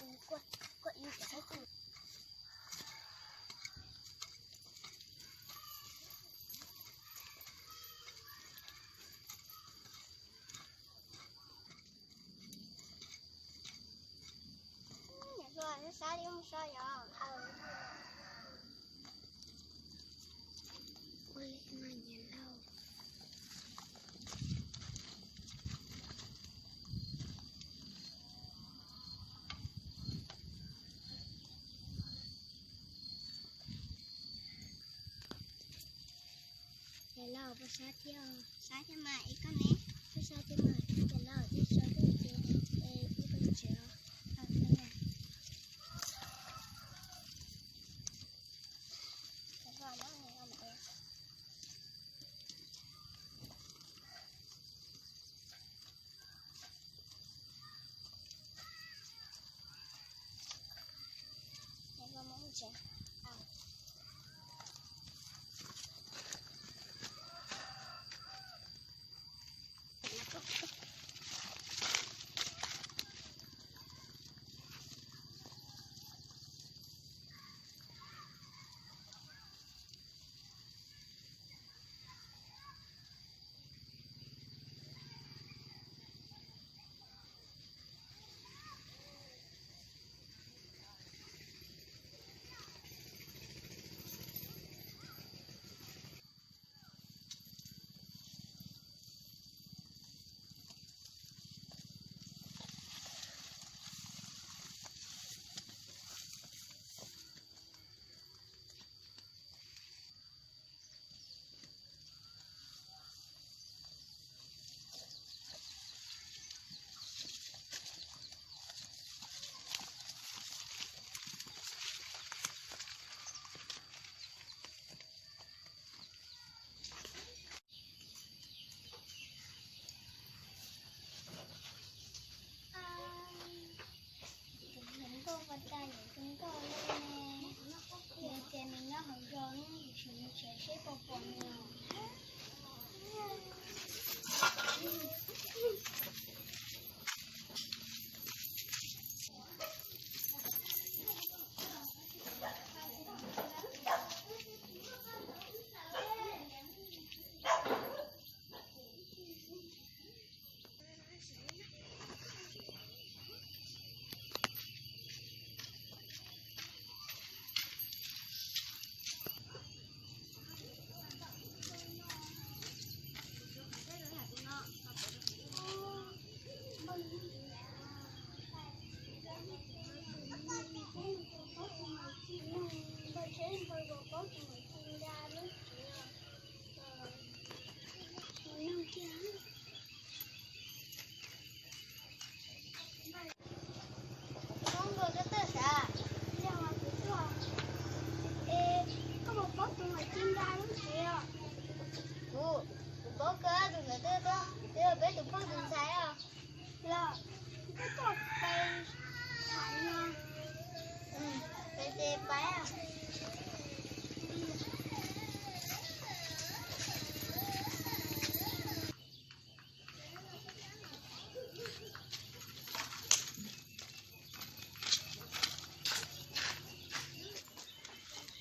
Ces kuj, kuj ib txhais kuj. Sab li mus so yog. Ua li no nyiam lauj. Cov laus, peb sab thiab, sab thiab mas, ib koj ne? Peb sab thiab mas, cov laus, ib sab thiab ces, ib koj tsev os. Tus hluas nkauj ua cas yuav zoo nkauj li ne? Yog tias nws nyob hauv zos no, kuv tsis mus tsev seb puas pom nws. Koj nkaus koj tawj sav? Yog kuv tuaj. Es koj puas paub tus maum ci nra lub tsev os? Kuv, kuv paub kawg, tus ntawd twb yog peb tus phooj tus ntxhais os. Los, koj tuaj pais tham no. Pais ces pais.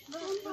Twb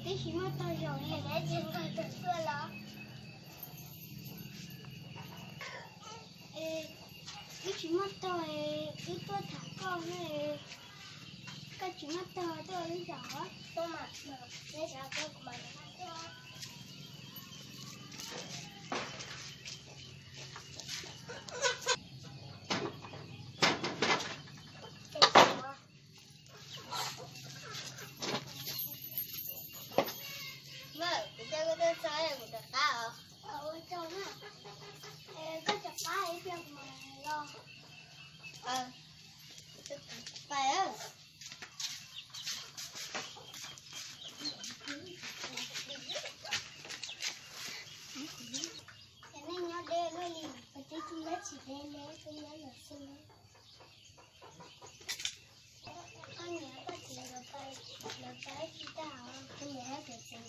tsis muaj tog zaum li, tsis nqa tus tuaj los. Wb tsis muaj tog, wb tuaj tham koj, koj tsis muaj tog tuaj wb zaum. Kuv coj koj tuaj txog kuv rov qab os. Pais, cov neeg nyob deb luaj li, kuv twb tsis nyob tsis deb li, kuv nyob los xwb. Koj niam koj txiv lawv pais, lawv pais tsis tau, kuv niam thiab kuv txiv